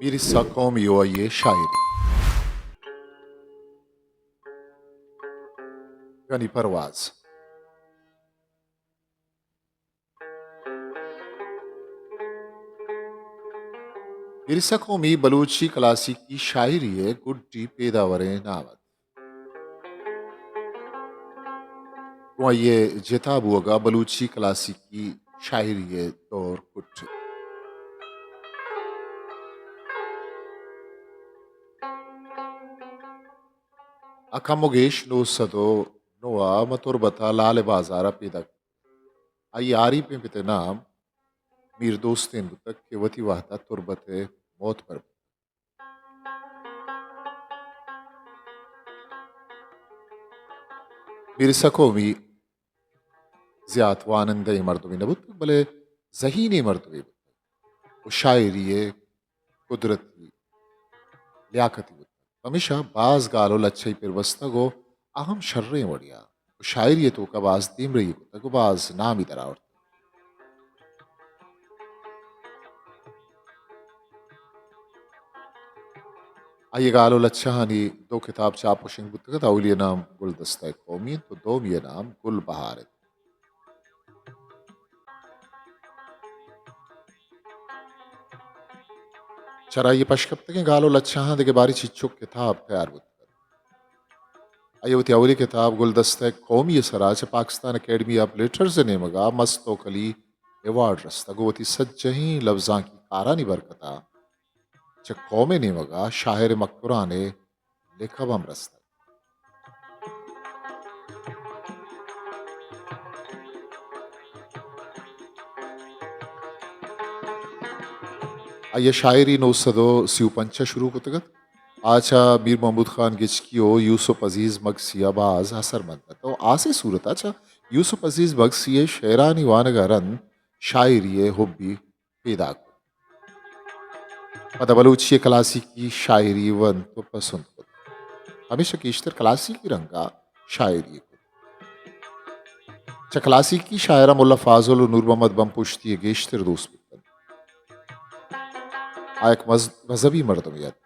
میرسا قومی و آئی ءِ شاعری۔ غنی پرواز۔ میرسا قومی بلوچی کلاسیکی شاعری ءِ گڈی پیداوریں نام ات۔ گوں آئی ءِ جتا بوگ ءَ بلوچی کلاسیکی شاعری ءِ دور کٹ۔ آ کم و گیش نو سد و نو ءَ ماں تربت ءَ لال بازار ءَ پیداک۔ آئی ءِ آریپیں پت ءِ نام میر دوستین بوتگ کہ وتی وھد ءَ تربت ءِ موتبر بوت۔ میرسا قومی زیات وانندہ ئیں مردمے نہ بوتگ، بلے ذہینیں مردمے بوتگ و شاعری ءِ قدرتی لیاقتی بوتگ۔ پمیشا باز گال و لچہی پر بستگ و آ ہم شریں وڑیا و شاعری ءِ توکا باز دیمرئی کتگ و باز نامی درآورتگ۔ آئی ءِ گال و لچہانی دو کتاب چاپ و شنگ بوتگ ات۔ اولی ءِ نام گلدستہ قومی انت و دومی ءِ نام گل بہار انت۔ چرآئی ءِ پشکپتگیں گال و لچہاں دگہ باریں چیچک کتاب تیار بوتگ ات۔ آئی ءَ وتی اولی کتاب گلدستہ قومی ءِ سرا چہ پاکستان اکیڈمی آف لیٹرز ءِ نیمگ ءَ مست توکلی ایوارڈ رستگ و وتی سجہیں لبزانکی کارانی برکت ءَ چہ قوم ءِ نیمگ ءَ شاعر مکران ءِ لقب ہم رستگ۔ آئی ءَ شاعری نو سد و سی و پنچ ءَ شروع کتگ ات۔ آ چہ میر محمود خان گچکی و یوسف عزیز مگسی ءَ باز اثر مند ات و ہاسیں صورت ءَ چہ یوسف عزیز مگسی ءِ شعرانی وانگ ءَ رند شاعری ءِ حبی پیداک کت۔ پدا بلوچی ءِ کلاسیکی شاعری ونت و پسند کت۔ ہمیشہ گیشتر کلاسیکی رنگ ءَ شاعری کت۔ چہ کلاسیکی شاعراں ملا فاضل و نور محمد بمپشتی ءَ گیشتر دوست بوت انت۔ آ یک مذ-، مذہبی مردمے ات،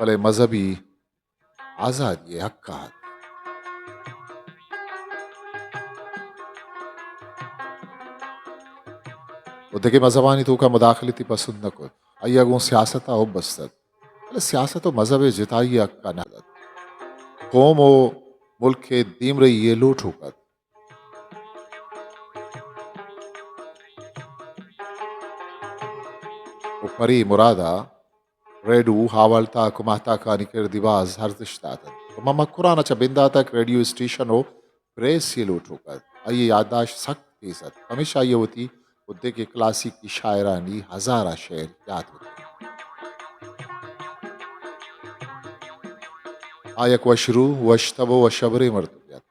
بلے مذہبی آزادی ءِ حق ءَ ات و دگہ مذہبانی توکا مداخلتی پسند نہ کت۔ آئی ءَ گوں سیاست ءَ حب است ات، بلے سیاست و مذہب ءِ جتائی ءِ حق ءَ نہ دات۔ قوم و ملک ءِ دیمرئی ءِ لوٹوک ات۔ و پرے مراد ءَ ریڈو، ہاوالتاک و ماہتاکانی کردی باز ارزشت دات انت۔ و ماں مکران ءَ چہ بندات ءَ ریڈیو اسٹیشن و پریس ءِ لوٹوک ات۔ آئی ءِ یادداشت سک تیز ات، پمیشا آئی ءَ وتی و دگہ کلاسیکی شاعرانی ہزاراں شعر یات بوت۔ آ یک وشرو، وشتب و وشبریں مردمے ات۔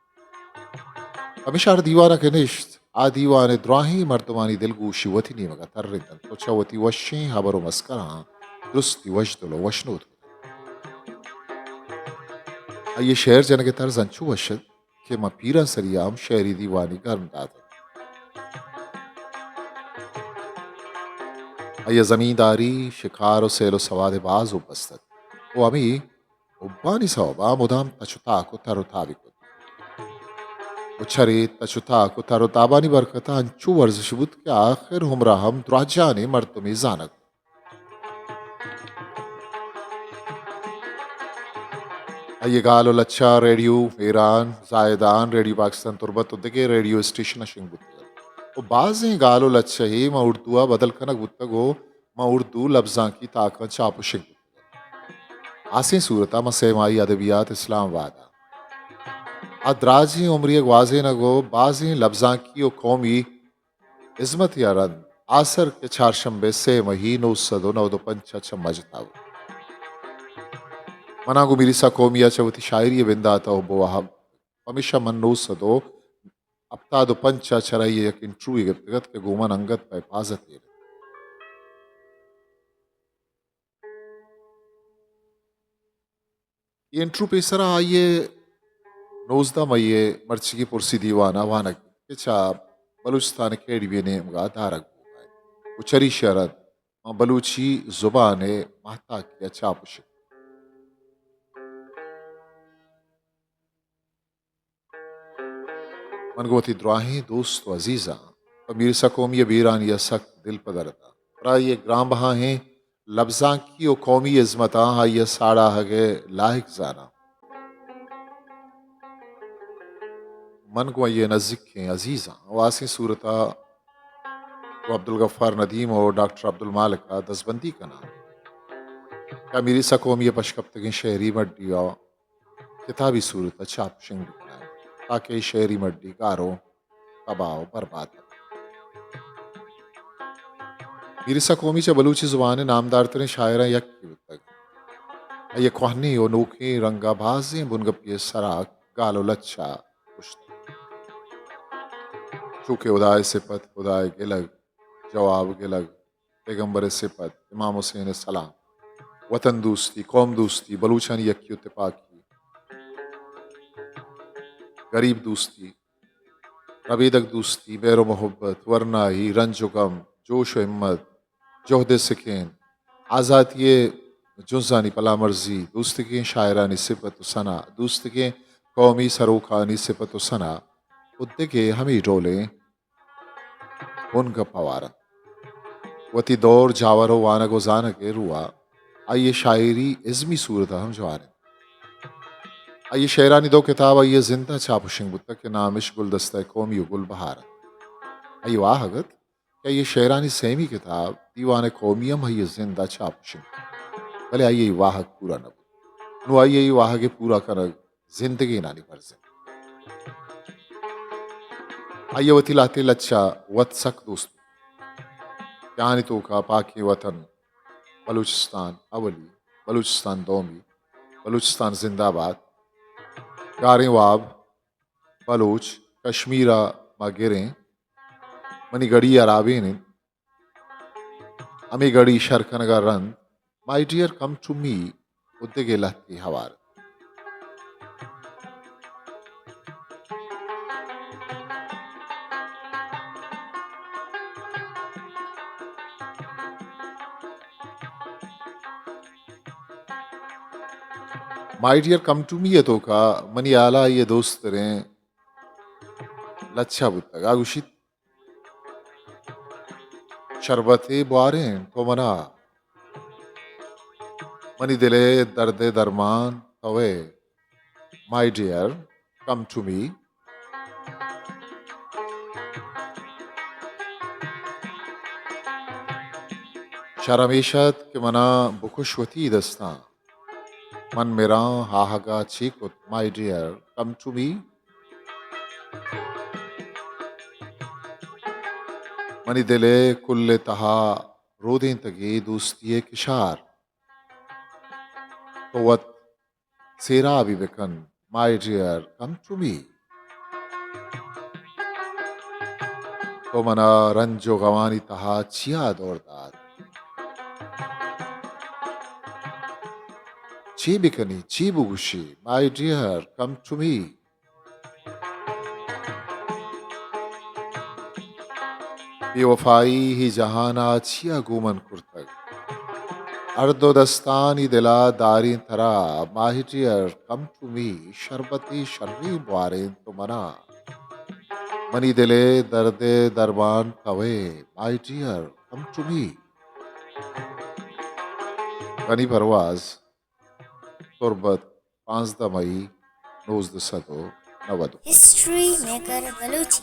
پمیشا ہر دیوان ءَ کہ نشت، آ دیوان ءِ دراہیں مردمانی دلگوشی وتی نیمگ ءَ ترینت انت و چہ وتی وشیں ہبر و مسکراں درستی وشدل و وشنود کت۔ آئی ءِ شعر جنگ ءِ طرز انچو وش ات کہ ماں پیرانسری ءَ ہم شعری دیوانی گرم دات انت۔ آئی ءَ زمینداری، شکار و سیل و سواد ءَ باز حب است ات و ہمے حبانی سوب ءَ مدام تچ و تاک و تر و تابی کت و چرے تچ و تاک و تر و تابانی برکت ءَ انچو ورزش بوت کہ آخر عمر ءَ ہم دراجانیں مردمے زانگ بوت۔ آئی ءِ گال و لچہ ریڈیو ایران، زاہدان، ریڈیو پاکستان تربت و دگہ ریڈیو اسٹیشن ءَ شنگ بوتگ ات و بازیں گال و لچہ ئے ماں اردو ءَ بدل کنگ بوتگ و ماں اردو لبزانکی تاکاں چاپ و شنگ بوتگ ات۔ ہاسیں صورت ءَ ماں سہ ماہی ادبیات اسلام آباد ءَ آ دراجیں عمری ءِ گوازینگ و بازیں لبزانکی و قومی ہزمت ءَ رند آسر کہ چارشنبہ سہ مئی نو سد و نود و پنچ ءَ چہ ما جتا بوت۔ منا گوں میرسا قومی ءَ چہ وتی شاعری ءِ بندات ءَ حب و واہگ، پمیشا من نو سد و ہپتاد و پنچ ءَ چرائی ءَ یک انٹروے گپتگ ات کہ گوں من انگت پہ حفاظت ایر انت۔ اے انٹروے پیسرا آئی ءِ نوزدہ مئی ءِ مرچیگیں پرسی دیوان ءَ وانگ کہ چہ بلوچستان اکیڈمی ءِ نیمگ ءَ دارگ بوگ ءَ انت و چریشی ءَ رند ماں بلوچی زبان ءِ ماہتاکی ءَ چاپ و شنگ۔ من گوں وتی دراہیں دوست و عزیزاں پہ میر عیسیٰ قومی ءِ بیرانی ءَ سک دل پدرد آں۔ پرائی ءِ گران بہائیں لبزانکی و قومی ہزمتاں آئی ءِ ساڑاہگ ءِ لائق زاناں۔ من گوں آئی ءِ نزیکیں عزیزاں و ہاسیں صورت ءَ گوں عبدالغفار ندیم و ڈاکٹر عبدالمالک ءَ دزبندی کناں کہ میر عیسیٰ قومی ءِ پشکپتگیں شعری مڈی ءَ کتابی صورت ءَ چاپ شنگ بکناں، تاکہ اے شعری مڈی گار و تباہ و برباد نہ بنت۔ میر عیسیٰ قومی چہ بلوچی زبان ءِ نامدارتریں شاعراں یکے بوتگ۔ آئی ءِ کوہنیں و نوکیں رنگ ءَ بازیں بنگپے ءِ سرا گال و لچہ گوشتگ، چو کہ ہدا ءِ سپت، ہدا ءِ گلگ، جواب گلگ، پیغمبر ءِ سپت، امام حسین ءِ سلام، وطن دوستی، قوم دوستی، بلوچانی یکی و تپاکی، گریب دوستی، ربیدگ دوستی، مہر و محبت، ورناہی، رنج و غم، جوش و ہمت، جہد ءِ سکین، آزاتی ءِ جنزانی پلامرزی، دوستگیں شاعرانی سپت و ثنا، دوستگیں قومی سروکانی سپت و ثنا و دگہ ہمے ڈولیں بنگپ ہوار انت۔ وتی دور، جاور و وانگ و زانگ ءِ رو ءَ آئی ءِ شاعری ازمی صورت ءَ ہم جوان انت۔ آئی ءِ شعرانی دو کتاب آئی ءِ زند ءَ چاپ و شنگ بوتگ کہ نامش گلدستہ قومی و گلبہار انت۔ آئی ءِ واہگ ات کہ آئی ءِ شعرانی سیمی کتاب دیوان قومی ہم آئی ءِ زند ءَ چاپ و شنگ بوت، بلے آئی ءِ اے واہگ پورا نہ بوت۔ نوں آئی ءِ اے واہگ ءِ پورا کنگ زندگینانی برز انت۔ آئی ءَ وتی لہتیں لچہ وت سک دوست بوت کہ آہانی توکا پاکیں وطن، بلوچستان اولی، بلوچستان دومی، بلوچستان زندہ باد، گاریں واب، بلوچ، کشمیر ءَ ما گریں، منی گڑی ءَ رابین انت، ہمے گڑی شر کنگ ءَ رند، مائی ڈیئر کم ٹو می و دگہ لہتے ہوار۔ مائی ڈیئر کم ٹو می ءِ توکا منی ہیال ءَ آئی ءِ دوست تریں لچہ بوتگ۔ آ گوشیت، شربتے بوارین تو منا، منی دل ءِ درد ءِ درمان توئے، مائی ڈیئر کم ٹو می۔ شر ہمیش ات کہ منا بکش وتی دستاں، من مراں آہگا چی کت، مائی ڈیئر کم ٹو می۔ منی دل ءِ کل ءِ تہا رودینتگے دوستی ءِ کشار، تو وت سیرابی بکن، مائی ڈیئر کم ٹو می۔ تو منا رنج و غمانی تہا چیا دور دات؟ چی بکنی، چی بگوشی، مائی ڈیئر کم ٹو می۔ بے وفائی ہی جہان ءَ چیا گوں من کرتگ؟ ہر دو دستانی دل ءَ داریں ترا، مائی ڈیئر کم ٹو می۔ شربتے شریں بوارین تو منا، منی دل ءِ درد ءِ درمان توئے، مائی ڈیئر کم ٹو می۔ غنی پرواز، تربت، پانزدہ مئی، نوزدہ سد و نود۔ ہسٹری میکر بلوچی۔